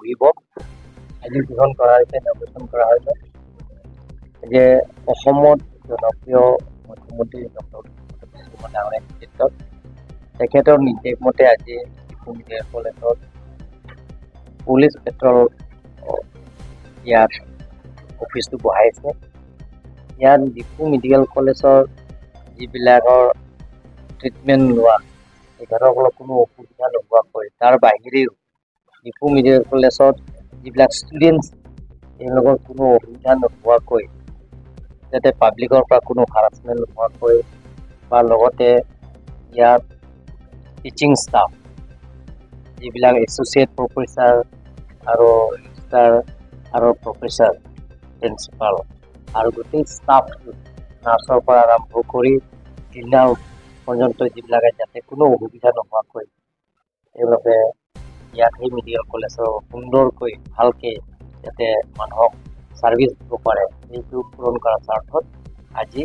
বহিব। আজি উদ্বোধন কৰা হৈছে, ইনঅগ্ৰেশ্যন কৰা হৈছে যে অসমত জনপ্ৰিয় মুখ্যমন্ত্ৰী ডক্টৰ শৰ্মা ডাঙৰীয়াৰ নেতৃত্বত, তেখেতৰ নিৰ্দেশ মতে আজি ডিফু মেডিকেল কলেজত পুলিচ পেট্ৰল ইয়াত অফিচটো বহাইছে। ইয়াত ডিফু মেডিকেল কলেজৰ যিবিলাকৰ ট্ৰিটমেণ্ট লোৱা, তেখেতসকলৰ কোনো অসুবিধা নোহোৱাকৈ, তাৰ বাহিৰেও ডিফু মেডিকেল কলেজত যিবিলাক ষ্টুডেণ্টছ, তেওঁলোকৰ কোনো অসুবিধা নোহোৱাকৈ, যাতে পাব্লিকৰ পৰা কোনো হাৰাচমেণ্ট নোহোৱাকৈ বা লগতে ইয়াত টিচিং ষ্টাফ যিবিলাক এছ'চিয়েট প্ৰফেচাৰ আৰু ৰেজিষ্টাৰ আৰু প্ৰফেচাৰ, প্ৰিন্সিপাল আৰু গোটেই ষ্টাফটো, নাৰ্ছৰ পৰা আৰম্ভ কৰি ক্লিনাৰ পৰ্যন্ত যিবিলাকে যাতে কোনো অসুবিধা নোহোৱাকৈ তেওঁলোকে ইয়াত সেই মেডিকেল কলেজৰ সুন্দৰকৈ ভালকৈ যাতে মানুহক ছাৰ্ভিচ দিব পাৰে, সেইটো পূৰণ কৰাৰ স্বাৰ্থত আজি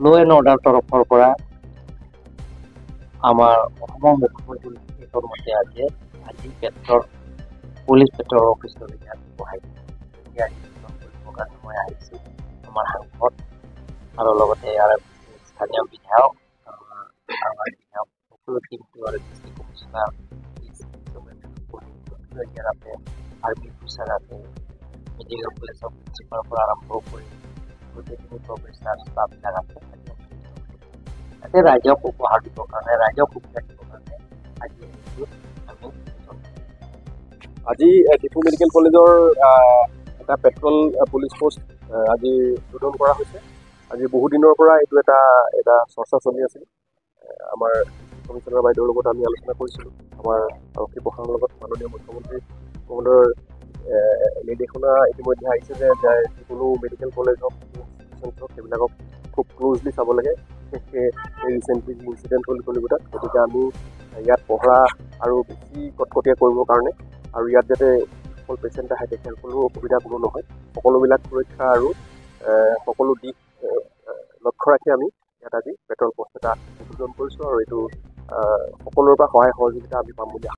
ল' এণ্ড অৰ্ডাৰ তৰফৰ পৰা আমাৰ অসমৰ মুখ্যমন্ত্ৰী নিৰ্দেশৰ মতে আজি পুলিচ পেট্ৰল অফিচৰ ইয়াত বহাইছে। আজি উদ্বোধন কৰিবৰ কাৰণে মই আহিছোঁ। আমাৰ সাংসদ আৰু লগতে ইয়াৰ স্থানীয় বিধায়ক, আমাৰ বিধায়ক, সকলো টীমটো আৰু ডিষ্ট্ৰিক্ট কমিশ্যনাৰ ইয়াত আছে, আৰ্মি অফিচাৰ আছে, মেডিকেল কলেজৰ প্ৰিন্সিপালৰ পৰা আৰম্ভ কৰি গোটেইখিনি প্ৰফেচাৰ, ষ্টাফবিলাক আছে। যাতে ৰাইজক উপহাৰ দিবৰ কাৰণে, ৰাইজক সুবিধা দিবৰ কাৰণে আজি এইটো আমি আজি ডিফু মেডিকেল কলেজৰ এটা পেট্ৰল পুলিচ পোষ্ট আজি উদ্বোধন কৰা হৈছে। আজি বহুদিনৰ পৰা এইটো এটা চৰ্চা চলি আছিল। আমাৰ কমিশ্যনাৰ বাইদেউৰ লগত আমি আলোচনা কৰিছিলোঁ, আমাৰ আৰক্ষী প্ৰশাসনৰ লগত। মাননীয় মুখ্যমন্ত্ৰী মহোদয়ৰ নিৰ্দেশনা ইতিমধ্যে আহিছে যে যিকোনো মেডিকেল কলেজ হওক, ইনষ্টিটিউশ্যন হওক, সেইবিলাকক খুব ক্ল'জলি চাব লাগে, বিশেষকৈ এই ৰিচেণ্টলি যি ইনচিডেণ্ট হ'ল কলিকতাত। গতিকে আমি ইয়াত পহৰা আৰু বেছি কটকটীয়া কৰিবৰ কাৰণে আৰু ইয়াত যাতে যিসকল পেচেণ্ট আহে তেখেতসকলৰো অসুবিধা কোনো নহয়, সকলোবিলাক সুৰক্ষা আৰু সকলো দিশ লক্ষ্য ৰাখি আমি ইয়াত আজি পেট্ৰল পষ্ট এটা উদ্বোধন কৰিছোঁ আৰু এইটো সকলোৰে পৰা সহায় সহযোগিতা আমি পাম বুলি আশা